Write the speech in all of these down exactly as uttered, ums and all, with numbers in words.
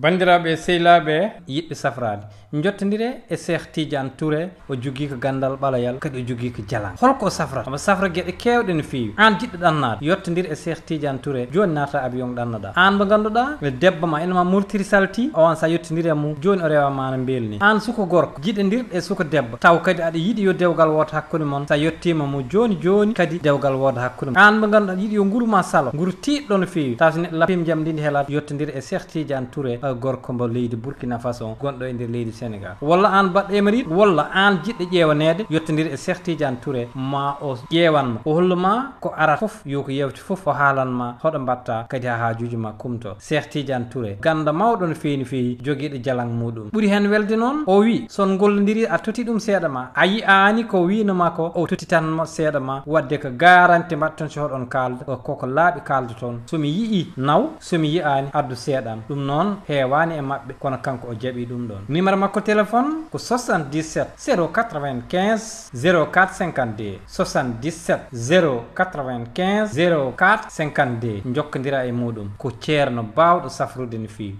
Banndiraaɓe e sehilaaɓe yiɗɓe safraade, njottondire e Cheikh Tidiane Touré. O jogii ko ganndal ɓalayal, kadi o jogii ko jalan. Holko o safrata? Omo safra geɗe keewɗe no feewi. Aan jiɗɗo ɗannaade, yottondir e Cheikh Tidiane Touré. Jooni naata avion ɗannoɗaa. Aan mo ngannduɗaa, debbo ma ina ma murtiri salti, o on sa yottondir e mum, jooni o rewa ma no mbelni. Aan suka gorko, jiɗondir e suka debbo, taw kadi aɗa yiɗi yo dewgal wooto hakkunde mon, sa yottiima mo jooni jooni kadi dewgal wooda hakkunde mon. Aan mo ngannduɗaa yiɗi yo nguru ma salo, nguru tiiɗɗo no feewi, taw so neɗɗo lappiima jam ndi ndi helaat, yottondir e Cheikh Tidiane Touré, eh, gorko mbo leydi Burkina Faso, gonɗo e nder leydi Sénégal. Walla aan baɗɗo émérite, walla aan jiɗɗo ƴeewaneede, yottondir e Cheikh Tidiane Touré, ma o ƴeewan ma. O hollu ma ko arata fof, yo ko yewti fof, o haalan ma hoɗo mbaɗta, kadi haa haajuuji ma kumto. Cheikh Tidiane Touré, gannda mawɗo no feewi no feewi, jogiiɗo jalan muɗum. Ɓuri heen welde noon, o wi, so on ngollondiri, a toti ɗum seeɗa ma, a yi'aani ko wiino ma ko, o totitan mo seeɗa ma, wadde ko garanti mbaɗton so hoɗon kaalda, ko, ko laaɓi kaaldoton. So mi yi'i, naw, so mi yi'aani, addu seeɗa am. Ɗum noon heewaani e maɓɓe, kono kanko o jaɓi ɗum ɗon. Numéro makko téléphone ko soixante-dix-sept zéro quatre-vingt-quinze zéro quatre cinquante-deux, soixante-dix-sept zéro quatre-vingt-quinze zéro quatre cinquante-deux. Njokkondira e muɗum. Ko ceerno baawɗo safrude no feewi.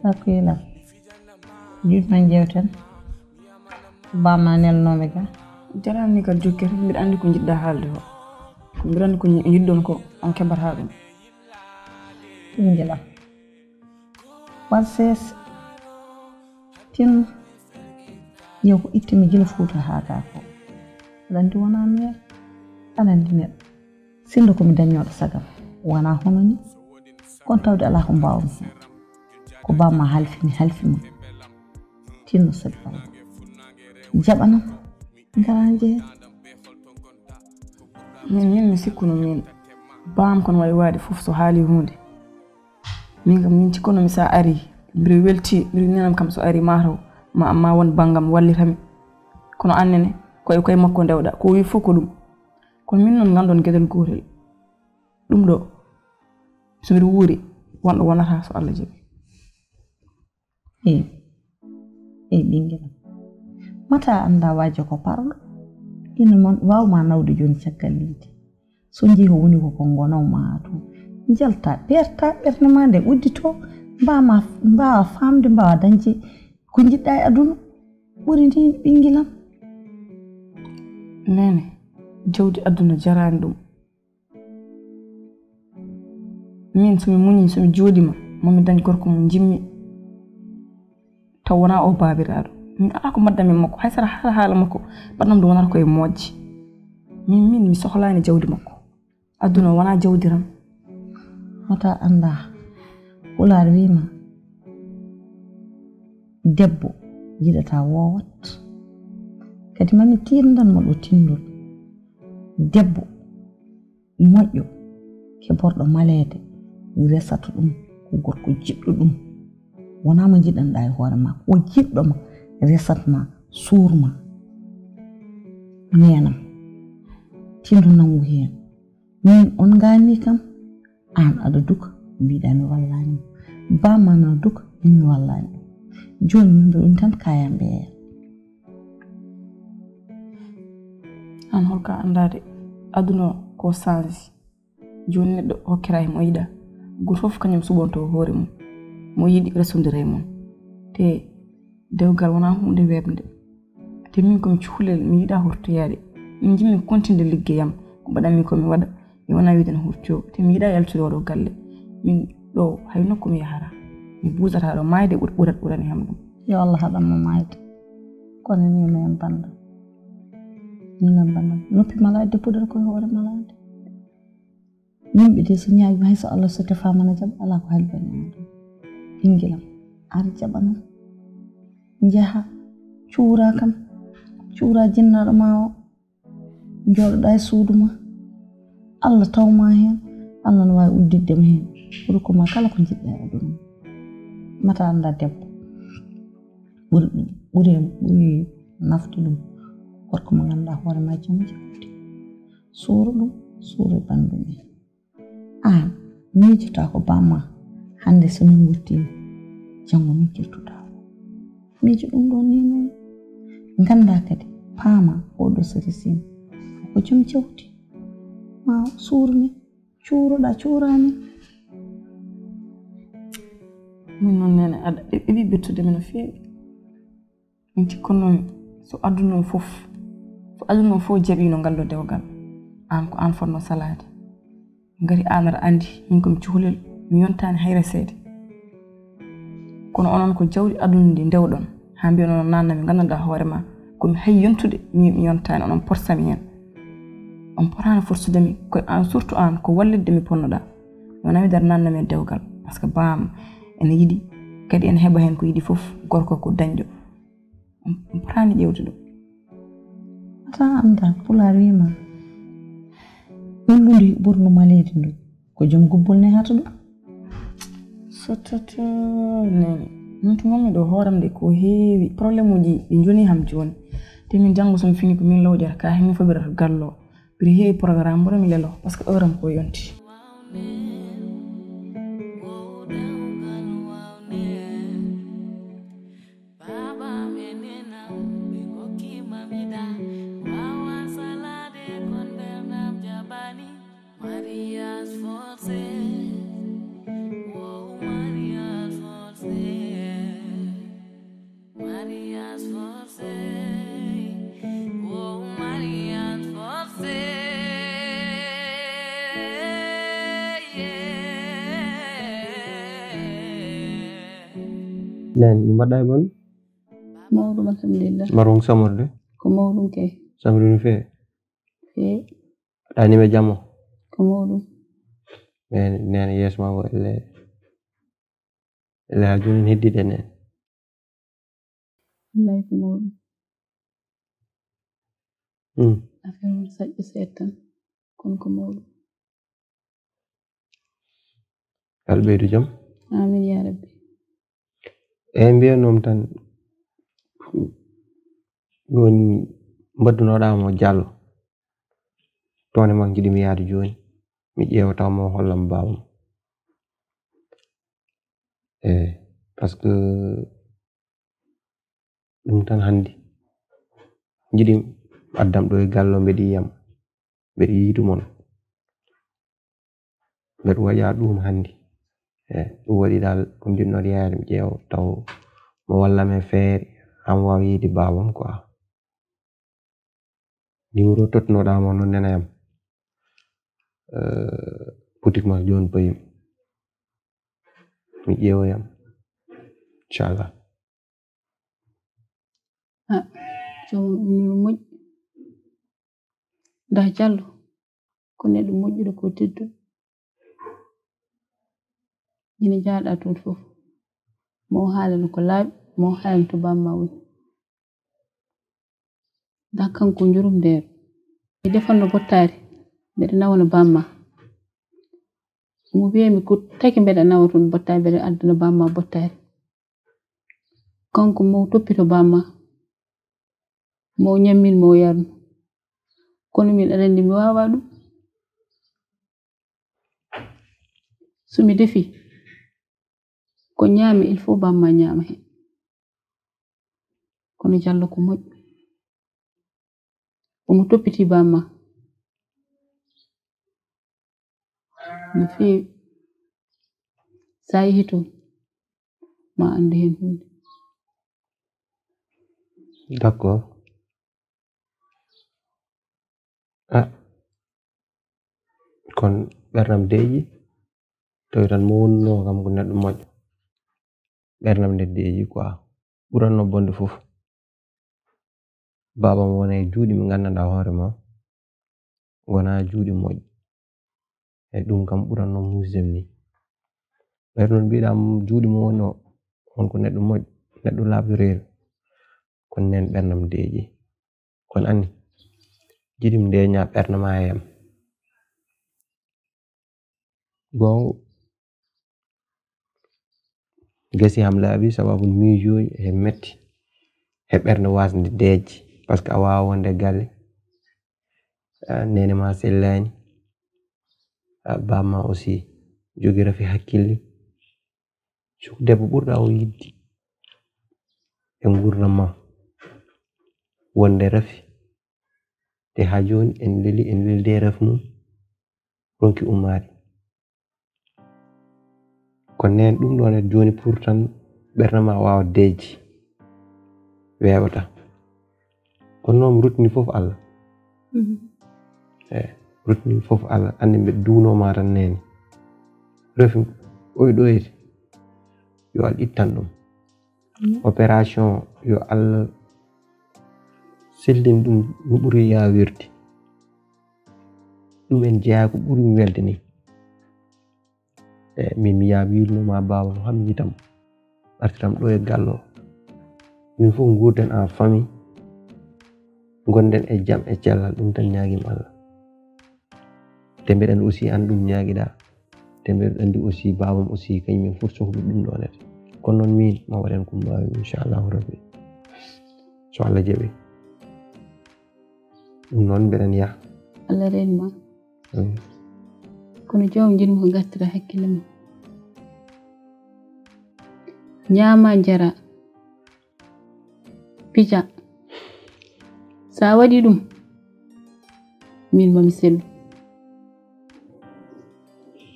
Hakkiila. Juutma jewten. Bamma nelnoomi ga. Jarani kadi jokkere, mbiɗa anndi ko njiɗɗa haalde ko. Mbiɗa anndi ko nji-, njiɗɗon ko on keɓata ɗum. Ɓinngel am. Waɗ sees. Tin. Yo ko itti mi gila Fuuta haa gaa ko. Aɗa anndi wonaa meer. Aɗa anndi neɗɗo. Sinndo ko mi dañooɗo sagam, wonaa hono ni, kono tawde alaa ko mbaawmi heen. Ko bamma halfi mi, halfi ma. Tinno saɗi Alla. Jaɓanam, ngaraa njee. Min, min mi sikkuno min, bam kon wayi waade fof so haali huunde. Min kam, min cikkuno mi sa ari, mbiɗa welti, mbiɗa nenam kam so ari ma taw, ma, ma won banngam wallitami. Kono annene, koye, koye makko ndewɗa, ko wi fof ko ɗum. Kono min noon nganndon geɗel gootel. Ɗum ɗo, so mbiɗa wuuri, wonɗo wonata so Allah jaɓi. Eey, eey, ɓinngel am. Mata annda waajo ko parɗo. Ina mon waaw ma nawde jooni caggal leydi. So njii ko woni ko, ko ngonaw ma toon. Njalta, ɓeerta, ɓernde ma nde uddito, mbaawa, mbaawa faamde, mbaawa dañde ko njiɗɗa e aduna. Ɓuri ni ɓinngel am. Neene, jawdi aduna jaraani ɗum. Min, so mi muñii, so mi jooɗiima, maa mi dañ gorko mo njiɗmi. Taw wonaa o baabiraaɗo. Min alaa ko mbaɗdam e makko. Hay sara haala haala makko, mbaɗdam ɗum wonata ko e moƴƴi. Min, min, mi sohlaani jawdi makko. Aduna wonaa jawdi tan. Wota annda. Pulaar wiima, debbo yiɗata woowat. Kadi maa mi tiindan mo ɗo tinndol. Debbo moƴƴo, keɓorɗo maleede, resata ɗum ko gorko jiɗɗo ɗum. Wonaa mo njiɗanɗaa e hoore ma, ko jiɗɗo ma, resat ma, suur ma. Neenam, tino nangu heen. Min on ngaanni kam, aan aɗa duka, mbiɗa mi wallaani. Bamma na duka, min mi wallaani. Jooni min mbiɗa ɗum tan kaayam ɓeeya. Aan holka anndaade aduna ko sansi. Jooni neɗɗo hokkira e mo yiɗa. Gooto fof kañum suɓonto hoore mum. Mo yiɗi resondira e mum. Te dewgal wonaa huunde weeɓnde. Te min ko mi cukalel, mi yiɗaa hortoyaade. Min njiɗmi kontinde liggeyam. Ko mbaɗanmi ko mi waɗa. Mi wonaa wiide no horto. Te mi yiɗaa yaltude oɗo galle. Min ɗo hay nokku mi yahara. Mi buusataa ɗo maayde ɓur- ɓurat ɓurani ham ɗum. Yo Allah haɗan mo maayde. Kono ni no en banda. Ni no en banda. Noppi malaade puɗɗata koye hoore malaade. Yimɓe de so ñaaƴi hay so Allah so tefaama na jaɓa alaa ko halbani aɗum. Ɓingilam ari jaɓanam. Njaha cuura kam. Cuura jinnaaɗo ma o. Jooɗoɗa e suudu ma. Allah tawma heen. Allah no waawi udditde ma heen. Rokku ma kala ko njiɗɗa e aduna. Mata annda debbo. Ɓuri ɗum ɓuri ɓuri nafde ɗum. Gorko mo ngannduɗaa hoore ma jom jawdi. Suura ɗum suura banndum en. Aan miijotaa ko bamma hannde so min ngurtiima janngo min kirtuɗaa. Miijo ɗum ɗon ni noon. Nganndaa kadi paama oɗo sarisin ko jom jawdi. Ma suur min cuuroɗaa cuuraa min. Min noon nene aɗa ɗeɓi ɓettude mi no feewi. Min cikkannomi so aduna o fof so aduna o fof jaɓino ngallo dewgal aan ko aan fotno salaade. Ngati aan aɗa anndi min komi cukalel mi yontaani hayre seede. Kono onon ko jawdi aduna ndi ndewɗon haa mbiyon onon nanna mi nganndanɗaa hoore ma komi hay yontude mi yontaani onon porsami heen. On potaani forsude mi ko aan surtout aan ko wallitde mi ponnoɗaa. Mi wonaa mi dara nanna mi e dewgal par ce que baam ene yiɗi kadi ene heɓa heen ko yiɗi fof. Gorko ko dañɗo. On potaani ƴeewde ɗum. Ata annda pulaar wiima ullundi ɓurno maleede ndu ko joom gubbol nehata ɗum. Sototo nene min to ngonmi ɗo hooram de ko heewi problème uji ɗi joni ham joni. Te min janngo somi fini ko min lowƴata ka hemi fobirata gallo. Mbiɗa heewi programme mboɗo mi lelo par ce que heure am ko yonti. Baba menena bikokima mida wawa salade kon bernam jabani. Mariage forcé. Wow, mariage forcé. Mariage forcé. Wow, mariage forcé. Nen mi mbaɗɗa e bonde? Mawɗum alhamdulillah. Mbaɗ won samorde? Ko mawɗum kay. Samri no feewi? Feewi. Aɗa anndi mi e jam o? Ko mawɗum. Nene yeeso ma o elle elle haa jooni heddiiɗe nene. Wallay ko mawɗum. Hmm. Affaire mum saƴƴa seeɗa tan kono ko mawɗum. Yo Allah ɓeydu jam. Amin ya rabbi. Eyi mbiyannomi tan woni mbaddunoɗa mo Diallo. Toon e makko njiɗimi yaade jooni mi ƴeewa taw mo hollam baawam. Eyi par ce que ɗum tan hannde njiɗi addam ɗo e gallo mbeɗa yiyam mbeɗa yiidu mon mbeɗa waɗa ɗum hannde. Eyi ɗum waɗi dal ko njiɗnoɗo yaade mi ƴeewa taw mo wallam e feere haa mi waawa yiide baawam quoi. Numéro tottunoɗa mo noon nena yam boutique ma jooni payim mi ƴeewa yam inchallah. Ah, joomum ɗum no moƴƴi. Nda Diallo ko neɗɗo moƴƴuɗo ko tedduɗo. Ina jaaɗa toon fof mo o haalano ko laaɓi mo o haalano to bamma woni. Nda kanko njurum ndeer mi defanno bottaari mbeɗa nawana bamma. Mo wiyami ko tagi mbeɗa nawa toon bottaari mbeɗa addana bamma bottaari. Kanko mo toppito bamma mo ñammin mo yarnu. Kono min aɗa anndi mi waawaa ɗum. So mi defi, ko ñaami, il faut bamma ñaama heen. Kono Jallo ko moƴƴo. Omo toppiti bamma no feewi. So a yehi toon, ma anndu heen huunde. D'accord. Ah, kon ɓernam deeƴi, tawi tan mo wonnoo kam ko neɗɗo moƴƴo. Ɓernam nde deeƴi quoi, ɓuranno bonde fof. Baaba mo wona e juuɗe mi nganndanɗaa hoore ma, wona juuɗe moƴƴe. E ɗum kam ɓuranno muusde ni. Ɓeer noon mbiɗa juuɗe mo woni o, on ko neɗɗo moƴƴo, neɗɗo laaɓɗo reedu. Kono nen ɓernam deeƴi. Kono anni, jiɗim ndeña ɓernama e am. Goonga, gasi ham laaɓi sababu miijooji e metti e ɓernde wasde deeƴde, parce que a waawa wonde galle, a, neene ma sellaani, a, bamma aussi jogi rafi hakkille. Suka debbo ɓurɗa o yidde e ngurdam ma wonde rafi, te haa jooni en leli, en leldi e rafi mum, ronki ummaade. Ko nen ɗum ɗon e jooni pour tan ɓernde ma waawa deeƴde, weeɓata. Kono noon mi ruttini fof Allah. Eyi, ruttini fof Allah, anndi mbeɗa duwnoo ma tan neene. Rafi oy ɗoyde, yo Allah ittan ɗum. Opération, yo Allah sellin ɗum no ɓuri yaawirde. Ɗum en jeyaa ko ɓuri mi welde ni. E min mi yaa mi yurno ma baaba mo ham yitam, artiram ɗo e gallo. Min fof ngurden en famille, gonden e jam e cellal, ɗum tan ñaagim Allah. Te mbeɗa anndi aussi an ɗum ñaagiɗa, te mbeɗa anndi aussi baabam aussi kañum en fof sohlu ɗum ɗo nete. Kono noon min ma waɗen ko mbaawi inchallahu rabbi, so Allah jaɓi. Ɗum noon mbeɗen yaha. Allah reen ma. Kono joom jiɗmi ko gattira hakkille ma. Ñaama njara, pija. Sa waɗi ɗum, min mami sellu.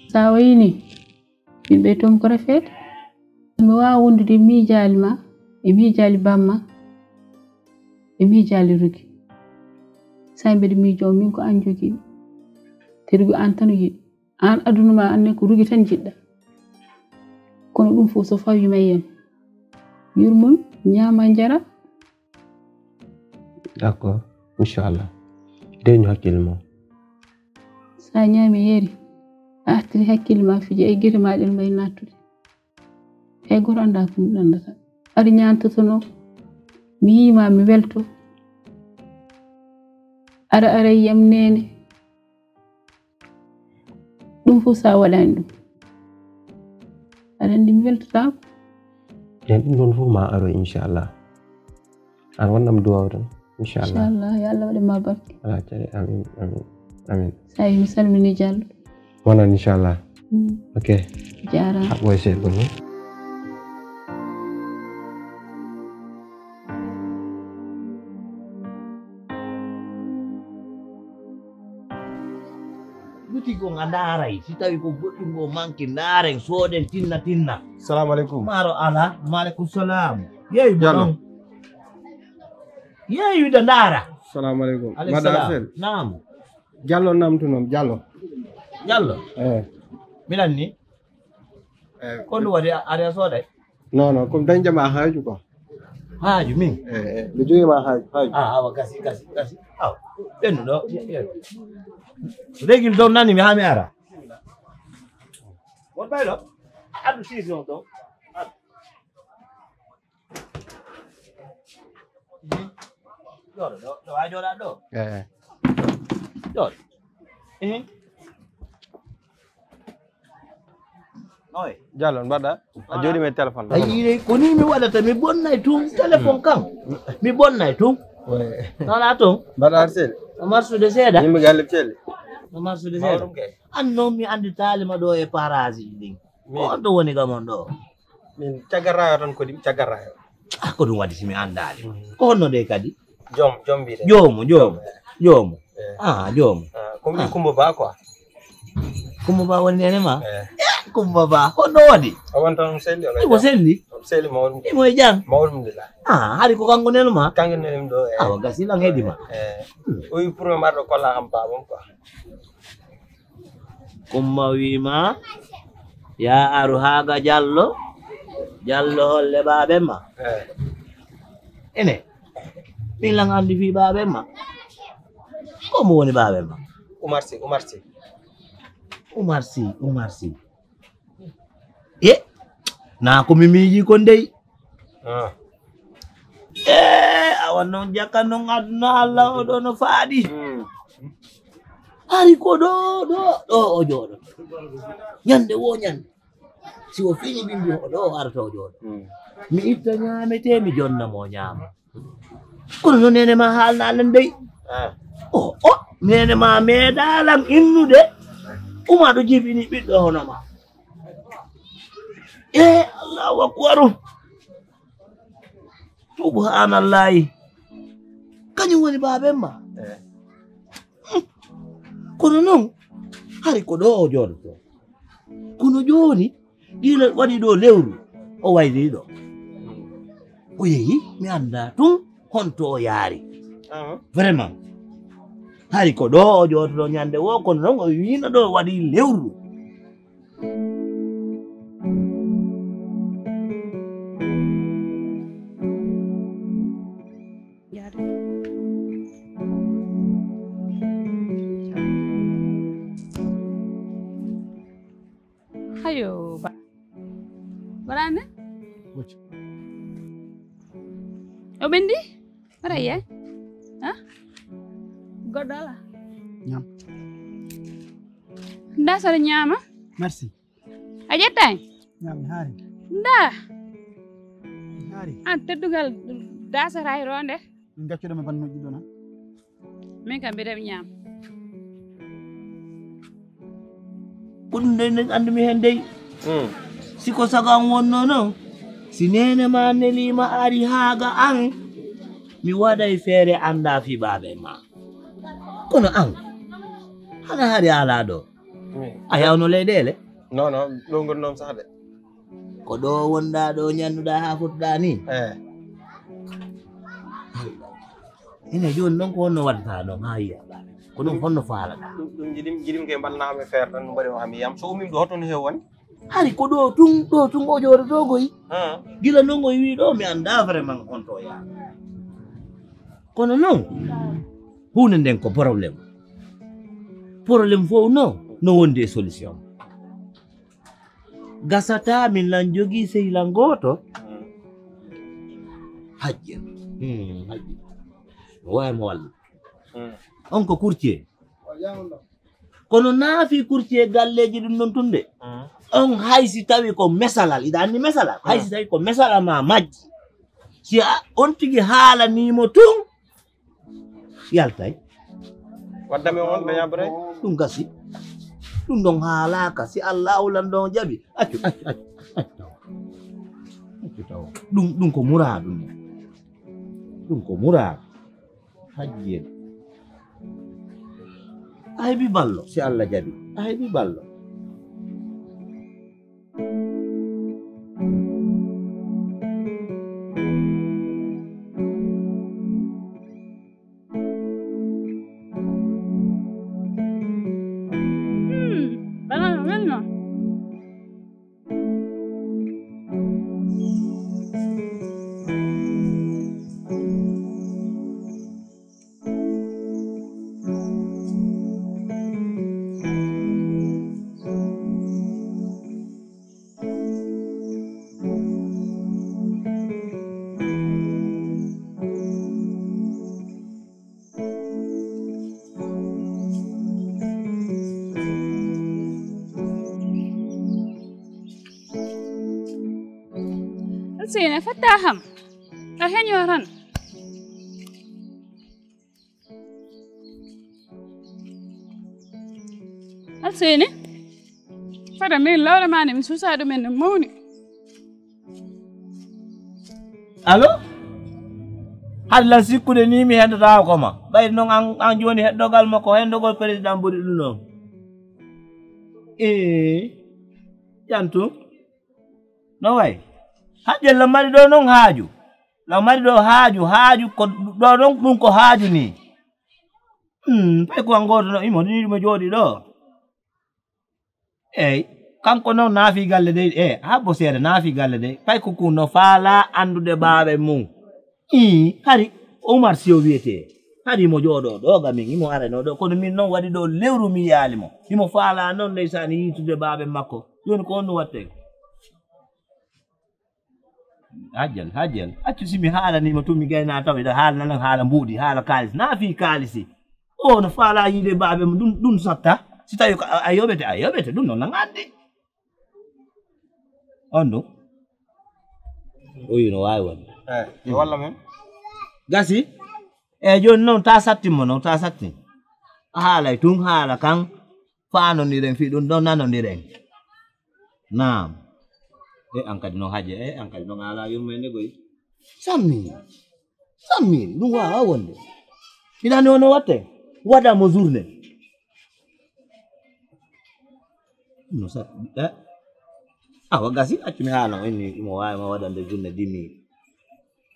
Sa wayi ni, min ɓe toon ko rafeede. Mi waawa wondude e miijaali ma, e miijaali bamma, e miijaali rugi. Sa mbeɗa miijoo min ko an jogii. Te rugi an tan o yiɗi. An aduna ma anne ko rugi tan jiɗɗa. Kono ɗum fof so fawi ma yiyam. Yurmon, ñaama njara. D'accord, inchallah. Deñu hakkille ma. Sa ñaami yari, a artiri hakkille ma fiji e gite ma ɗen mbay nattude. Hay goto annda ko mi ɗandata. Aɗa ñaantotono, mi yiima mi welto. Aɗa ara yiyam neene. Ɗum fof sa waɗani ɗum, aɗa anndi mi weltotaako. Nden ɗum ɗon fof ma aro inchallah. An wonnam duwaw tan inchallah. Inchallah, yo Allah waɗe ma barke. Ala cere, amin, amin, amin. Sa yi mi salmini Jallo. Wonan inchallah. Ok. Jaaraama. Haɓɓo e seeɗa ni. Boutique on a ndaaray, si tawi ko goɗɗum o manque ndaaren, sooden tinna tinna. Salamu aleykum. Maaro ala, maaleykum salam. Yeeyu mo Jallo ɗon. Yeeyu da ndaara. Salamu aleykum. Aleykum Mada salam. Arsel. Naam. Jallo namtu noon, Jallo. Jallo. Eh. Minan ni. Eh. Ko ɗum waɗi a- ari a sooday? Non, non, comme dañde ma haaju quoi. Haaju min. Eh, eh, mi jogi ma haaju, haaju. Ah, awa gasi gasi gasi. Aw. Ɓennu ɗo. Regil dow nani mi haa mi ara. Won ɓay ɗo. Addu sisi on ɗo. Ɗo ɗo ɗo ay ɗo ɗo. Eh. Ɗo. Eh. Jallo mbaɗa a jooɗima e téléphone a yiɗi ko ni mi waɗata mi bonnay tun téléphone kam mi bonnay tun wala ton mbaɗa arsel No marsude seeɗa? Yimɓe galle celli. No marsude seeɗa? Mawɗum kay. An noon mi annditaali ma ɗo e parasiji ɗin. Ko on ɗo woni gam on ɗo? Min caggatayo tan kadi, mi caggatayo. Ah, ko ɗum waɗi si mi anndaali. Mm. Ko honno de kadi? Joom, joom mbiɗen. Joomu, joomu, joomu. Eh. Ah, joomu. Ah, ko min Kumba Ba quoi. Kumba Ba woni nene ma? Eh. Eh, Kumba Ba, honno waɗi? O won tan, o selli, o Imo selli? O selli mawɗum. Imo e jam? Mawɗum, alhamdulillah. Ah, hari ko kanko nene ma? Kanko nene mi ɗo, eh. Awa, gasi lan heedi ma. Eh. Hmm. O wi pour mi arɗo kolla kam baabam quoi. Kumba wii ma, yaa aru haa ga Jallo, Jallo holle baaben ma. Eh. Ene, min lan anndi fii baaben ma. Ko mo woni baaben ma? Umar Si, Umar Si. Umar Si, Umar Si. E, naa ko mi miiji kon dey. Ah. E, awa non jaka non aduna Allah o ɗo no faaɗi. Mm. Hari ko ɗo, ɗo, ɗo o jooɗo. Ñande wo ñande. Si o fini bimbi o ɗo o arata o jooɗo. Mm. Mi itta ñaamete, mi jonna mo ñaama. Kono no nene ma haalna lan dey. Ah. O, o, nene ma meeɗa lan innude. Uma ɗo jibini ɓiɗɗo hono ma. E, Allahu akbaru. Subhanallahi. Kañum woni baaben ma. Eh. Hmm. Kono non, hari ko ɗo o jooɗoto. Kono jooni, gila waɗi ɗo lewru, o wayli ɗo. O yehi, mi annda tun honto o yaari. Ah. Vraiment. Hari ko ɗo o jooɗoto ñande wo, kono non o wiino ɗo waɗi lewru. Hayo ba. Barane? Waccu. O ɓendi? Wara ye? Ha? Goɗɗo ala? Ñam. Nda sara ñaama? Merci. A ƴettaani? Ñam mi haari. Nda. Mi haari. An teddugal dasata e ronde. Min gaccuɗo mi banno jiɗɗo na. Min kam mbiɗa mi ñaam. Ko ɗum dey nden anndumi heen dey. Hmm. Si ko sago am wonnoo noon, si neene ma neliima ari haa ga an, mi waɗay feere annda fii baabe ma. Kono an, hana hari alaa ɗo. Oui. A yawno leyɗeele? Non, non, ɗo ngonnoom sax de. Ko ɗo wonɗaa ɗo ñannuɗaa haa fotuɗaa ni? Eh. Ine jooni noon ko honno waɗataa noon haa yiya baabe? Ko ɗum honno faalaɗaa? Ɗum, ɗum jiɗim, jiɗim ke mballaa mi feere tan, mbaɗi o haa mi yiyam. So ummim ɗo, hoto no heewi woni? Hari ko ɗo tun, ɗo tun o jooɗotoo koy. Ah. Gila noon o wii ɗo, mi anndaa vraiment honto o yaha. Kono noon, huunde nden ko problème. Problème fof noon, no wondi e solution. Gasata min lan jogii sehil an gooto. Hmm. Hajji en. Hmm, hajji. No waawi mo walla. Hmm. On ko courtier. Kono naafi courtier galleeji ɗum ɗon tun de. Hmm. On hay si tawi ko mesalal, iɗa anndi mesalal? Hay si tawi ko mesalal ma majji. Si a, on tigi haalanii mo tun, yaltay. Waddami on, ɓe ñaabray. Ɗum gasi. Ɗum ɗon haalaaka. Si Allaahu lan ɗon jaɓi. Accu, accu, accu, accu taw. Accu taw. Ɗum, ɗum ko muraadu ni. Ɗum ko muraadu. Hajji en. A heɓi ballo, si Allah jaɓi. A heɓi ballo. Hmm, banana welno. Sine fatta ham. A heño tan. Alseyni, fada min lawre ma ne, mi suusa ɗumen no mawni. Allo? Hade lan sikkude ni mi hendotaako ma. Ɓayde noon an, an jooni heddogol ma ko hendogol président ɓuri ɗum noon. Ee, ƴantu. No wayi? Hajjel lan mari ɗo noon haaju. Lan mari ɗo haaju, haaju ko ɗo noon ɗum ko haaju ni. Hmm, pay ko an gooto no imo ni ɗum e jooɗi ɗo. Eey, kanko noon naafi galle dey, e habbo seeɗa naafi galle dey. Pay ko kun no faala anndude baaɓe mum. Ii, hari Umar Siyo wiyetee. Hari imo jooɗoo ɗo ga min, imo aranoo ɗo. Kono min noon waɗi ɗo lewru mi yiyaali mo. Imo faala noon ndeysaan yiitude baaɓe makko. Jooni ko honno waɗtee? Hajjal, hajjal. Accu si mi haalanii mo tun mi gaynaa taw eɗa haala nan haala mbuuɗi, haala kaalis. Naa fii kaalisi. O no faala yiide baaɓe mo ɗum, ɗum satta. Si tawi ko a, a yoɓete, a yoɓete. Ɗum noon nan anndi. On ɗum. O yi no waawi wonde. Eh, yo walla men. Gasi. E jooni noon ta sattin mo noon, ta sattin. A haalay tun haala kan. Faanondiren fii ɗum ɗon nanondiren. Naam. E an kadi noon hajja, e an kadi noon ala yurmeende goy. Sammi. Sammi, ɗum waawa wonde. Ina ne ono watte. Waɗa mo journée. No sa, e. Awa gasi, accu mi haala o inni, imo waawi ma waɗande journée dix mille.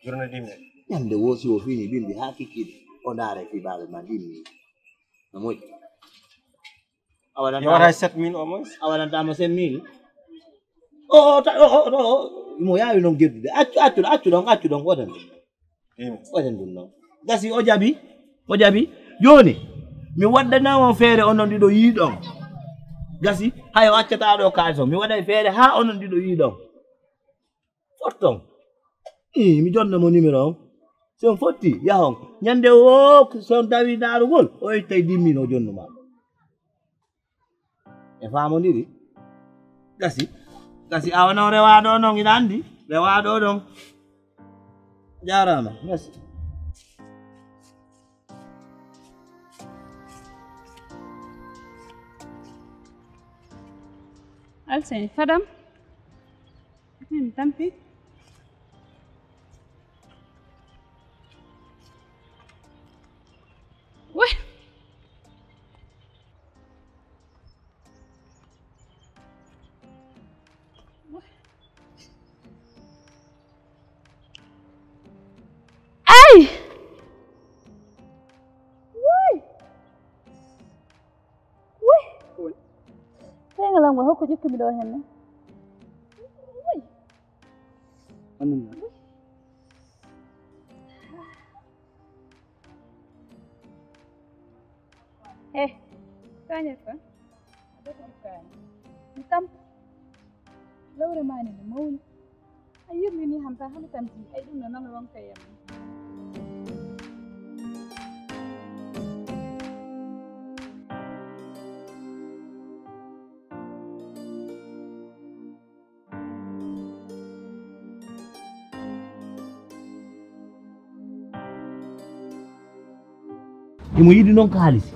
Journée dix mille. Ñande wo si o fini bimbi haa kikiɗe. O ndaara e fii baaɓe ma dix mille. No moƴƴi. A waɗanta Yo waɗa sept mille au moins. A waɗanta mo sept mille. O, o, ta, o, o, o, o, mo yaawi noon geddude. Accu, accu, accu ɗon, accu ɗon, waɗan ɗum. Dix mille. Waɗan ɗum noon. Gasi o jaɓi, o jaɓi. Jooni, mi waɗdana on feere onon ɗiɗo yiiɗon. Gasi, hay o accata ɗo kaalis on. Mi waɗay feere haa onon ɗiɗo yiiɗon. Fotton. Ii, mi jonna mo numéro on. Si on fotti, yahon. Ñande woo, si on tawi daarugol, o ittay dix mille o jonnu ma. E faamondiri? Gasi. Gasi, awa noon rewaa ɗo noon, ina anndi. Rewaa ɗo ɗon. Jaaraama. Merci. Alseni, fadam. Min tampi. Weh. Ay! Wuy! Wuy! Ko woni? Tey ngalam ngol, hokko jokkumi ɗo henne? Wuy! Anndumi. Wuy! Eh, kañel kon. A ɗo ko kaani. Mi tampa. Lawre ma ne no mawni. A yirlini ham tan hami tampi. Ay ɗum no nana ronka yam. Imo yiɗi noon kaalisi.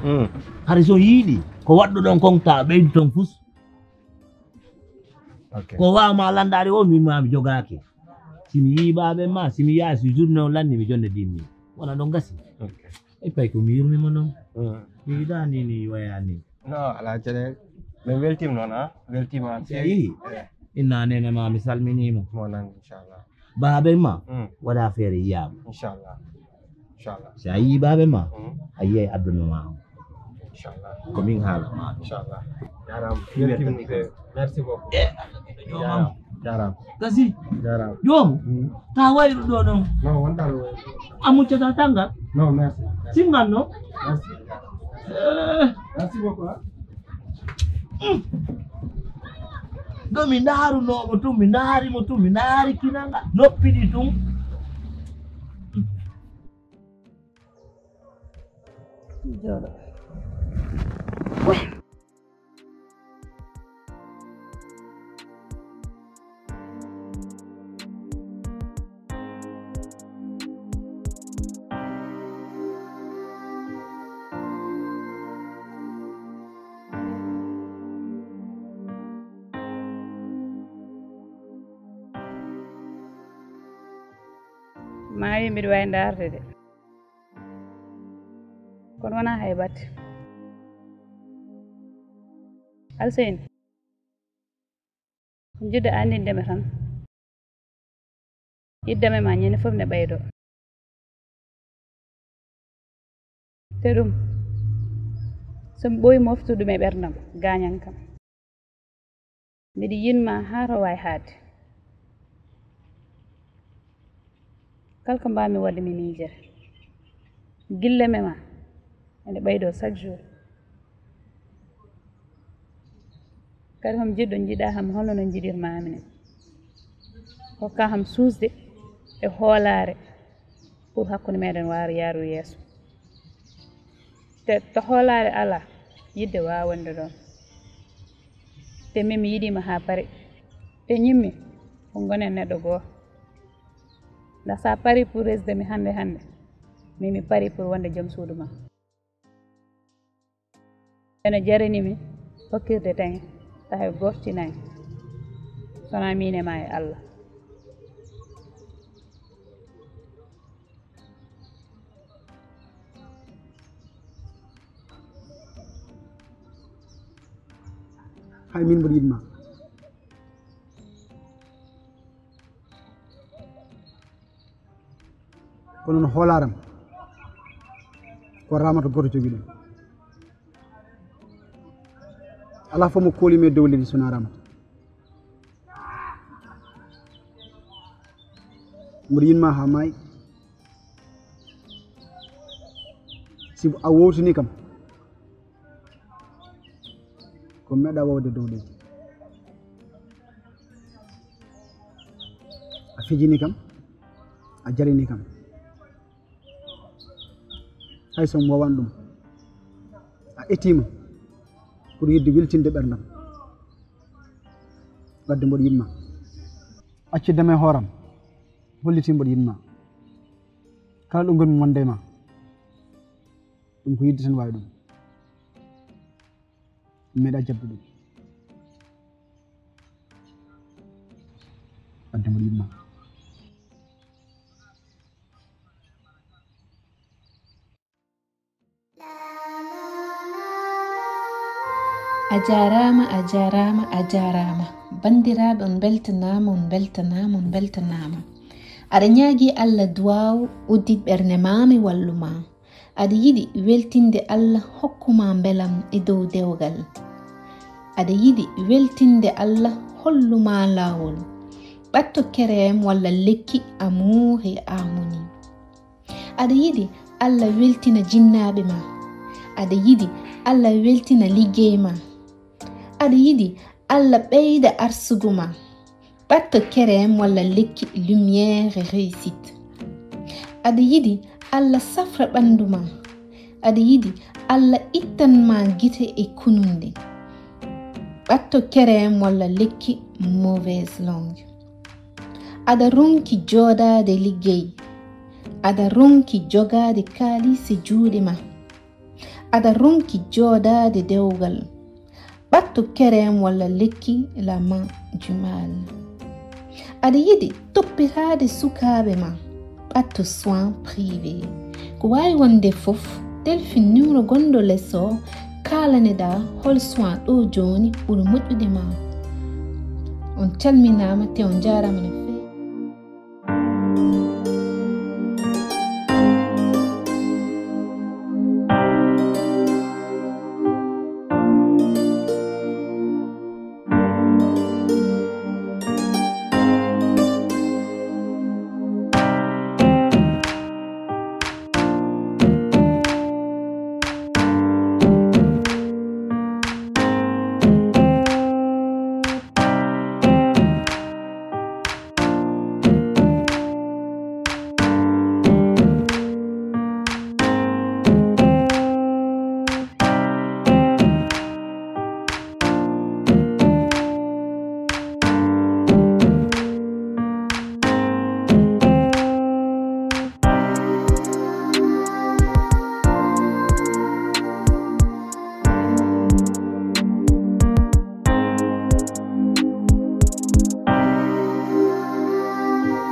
Mm. Hari so yiɗi ko waɗɗo ɗon kon ta ɓeydu toon fus. Ok. Ko waawma landaade o min ma mi jogaaki. Si mi yii baaɓe ma, si mi yaha si journée o lanni mi jonne dimmi. Wona ɗon gasi. Ok. E pay ko mi yurmi mo noon. Mm. Mi yiɗa ni ni waya ni. No, alaa caɗeele. Min weltiima noon, a weltiima an. Si a yii? Eh. Inna neene ma mi salminiima. Mo nan, inchallah. Baabe ma, mm, waɗa feere yiyaama. Inchallah. Inchallah. Si a yii baabe ma, mm, a yiyay aduna ma on. Inchallah. Ko min haala ma ɗum. Inchallah. Jaaraama. Weltiima no feewi. Merci beaucoup. Eh, Allah ɓeydo joomam. Jaaraama. Jaaraama. Gasi. Jaaraama. Joomu. Mm. Ta wayru ɗo ɗon. Non, wonta ɗo wayru. A muccata tanga. Non, merci. Singal no? Merci. Eh. Merci beaucoup, hein. Mm. Ɗo mi ndaarunoo mo tun, mi ndaari mo tun, mi ndaari kinanga, noppi ɗi tun. Jooɗo. Maayi mbiɗa waawi ndaarde de. Kono wonaa hay batte. Alseyni, ko jiɗɗo anndinde ma tan. Yiɗde ma ñande fof ne ɓeydo. Te ɗum, so mi ɓooyi moftude ɗum e ɓerndam, gaañan kam. Mbiɗa yiɗ ma haa to waawi haadde. Kala ko mbaawmi waɗde mi miijere. Gille ma ene ɓeydo chaque jour. Kadi kam jiɗɗo jiɗaa kam hono no jiɗir maa mi ni. Hokkaa kam suusde e hoolaare pour hakkunde meɗen waawa yaarude yeeso. Te to hoolaare alaa, yiɗde waawaa wonde ɗoon. Te min mi yiɗii ma haa pari. Te ñimmi ko ngonen neɗɗo gooto. Nda so a parii pour resde mi hannde hannde, min mi parii pour wonde joom suudu ma. Ene jarani mi hokkirde tan, tawi gortinaani, so wonaa miin e maa e Allah. Hay min mboɗo yiɗ ma. Kono no hoolaaram, ko Ramata gooto jogii ɗum. Alaa fof mo kooli mi e dow leydi so wonaa Ramata. Mboɗo yiɗ ma haa maayi. Sibu a woowtini kam, ko meeɗaa woowde dow leydi. A fijini kam, a jalini kam. Hay so mi waawaani ɗum, a etiima pour yiɗde weltinde ɓerndam. Wadde mboɗo yiɗ ma. Accu dame hooram, hollitii mboɗo yiɗ ma. Kala ɗo ngonmi wonde e ma, ɗum ko yiɗde tan waawi ɗum. Mi meeɗaa jaɓde ɗum. Wadde mboɗo yiɗ ma. A jaaraama, a jaaraama, a jaaraama. Banndiraaɓe, on mbeltanaama, on mbeltanaama, on mbeltanaama. Aɗa ñaagii Allah duwaaw, uddit ɓernde maa, mi wallu ma. Aɗa yiɗi weltinde Allah, hokku ma mbelam e dow dewgal. Aɗa yiɗi weltinde Allah, hollu ma laawol. Ɓatto kerem walla lekki Amour et Harmonie. Aɗa yiɗi Allah weltina jinnaaɓe ma. Aɗa yiɗi Allah weltina liggey ma. Aɗa yiɗi Allah ɓeyda arsugu ma. Ɓatto kerem walla lekki Lumière et Réussite. Aɗa yiɗi Allah safra ɓanndu ma. Aɗa yiɗi Allah ittan ma gite e kununde. Ɓatto kerem walla lekki Mauvaise Langue. Aɗa ronki jooɗaade liggey. Aɗa ronki jogaade kaalis e juuɗe ma. Aɗa ronki jooɗaade dewgal. Ɓatto kerem walla lekki La Main du Mal. Aɗa yiɗi toppitaade sukaaɓe ma. Ɓatto soin privé. Ko waawi wonde fof, telfin numéro gonɗo les o, kaalaneɗaa hol soin ɗo jooni ɓuri moƴƴude ma. On calminaama te on njaaraama no